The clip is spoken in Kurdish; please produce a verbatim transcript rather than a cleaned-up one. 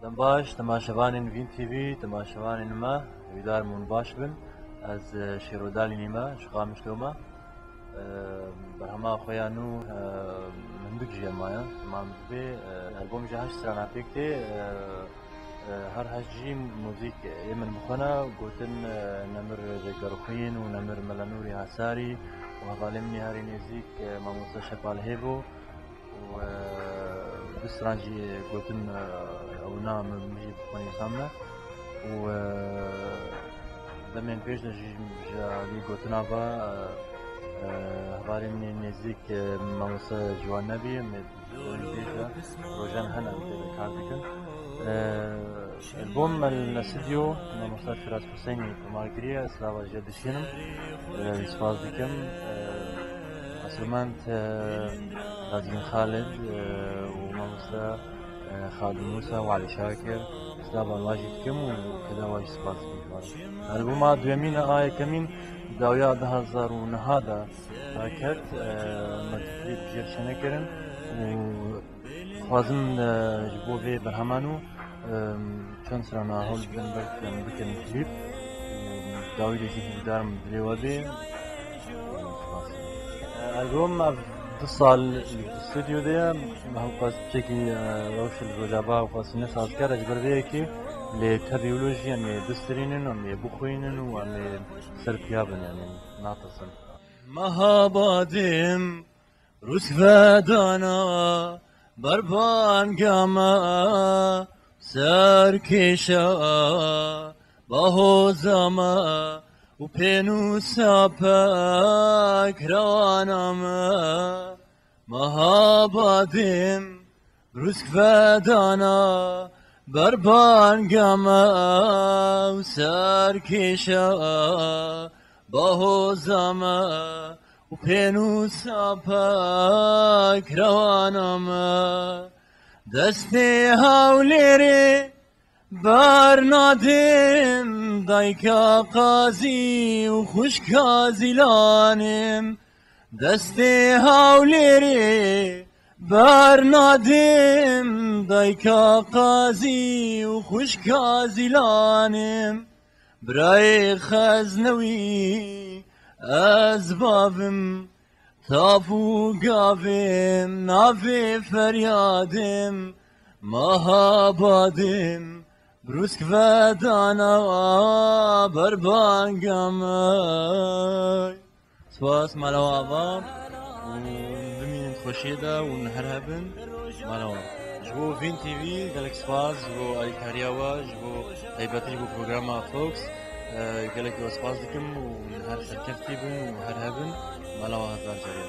Dem baş, temaşevanên Vîn T V, temaşevanên me, hêvîdar im hûn baş bin. Ez, e, Şêro Dalînî me, ji Qamişlo me. E, berhema xwe ya nû, e, hindik jê maye, temam dibe. E, albûm ji heşt strana pêk tê. E, e, her heşt jî muzîk ê min bi xwe ne, gotin, e, Nemir Ceggerxwîn û Nemir Melenûrî Hesarî û hevalê min ê herî nêzîk, e, Mamoste Şepal Hêbo. û, e, du stran jî gotin, e, ew na min, min jî bi xwe nivîsandine. Û, e, demên pêş de jî ji alî gotina ve, e, e, hevalê min ê nêzîk, e, mamoste Ciwan Nebî, em ê demên pêş de rojan hene em tê de kar dikin. E, Albûm me li stûdyo Mamosta Firas Husênî tomar kiriye, ez lava jê dişkînim. Ee, spas dikim. Ee, Asirment, ee, Razîn Xalid, ee, û Mamosta, ee, Xalid Musa û Alî Şakir. Spas lava jî dikim û keda wa jî spas dikim. Albûma duyemîn a yekemîn dawiya du hezar û neh de derket, ee, me klîp jê çênekirin û Dixwazim, e, ji bo vê berhema nû, e, çend strana hewl bidin, belkî em bikin klîp. E, dawî de jî hîvdar im dilê we bê. Spas. E, albûm ev du sal li stûdyo de ye. Me hewqas piçekî, e, rewş li Rojava û xwestîne sazker e, ji ber vê yekê lê tevî wilo jî em ê bistrînin, em ê bixwînin û em ê ser piya bin, yanî natirsin. Meha badim Rûsk vedana berbanga me, serkêşa bahoza me û pênûsa pekrewana me. Meha badim rûsk vedana berbanga me û serkêşa bahoza me û pênûsa pekrewana me. Destê Hewlêrê bernadim, dayika Qazî û xwişka Zîlanim. Destê Hewlêrê bernadim, dayika Qazî û xwişka Zîlanim. Birayê Xeznewî ez bavim, tav û gavim, navê feryadim, meha badim, brûsk vedana berbanga me. Spas, mala we ava. Û bimînin xweşiyê de û her hebin. Mala we. Ji bo Vîn T V gelek spas, ji bo alîkariya we, ji bo taybetî ji bo programa Fox. E, gelek we spas dikim û her serkeftî bin û her hebin. Mala we hezar carê.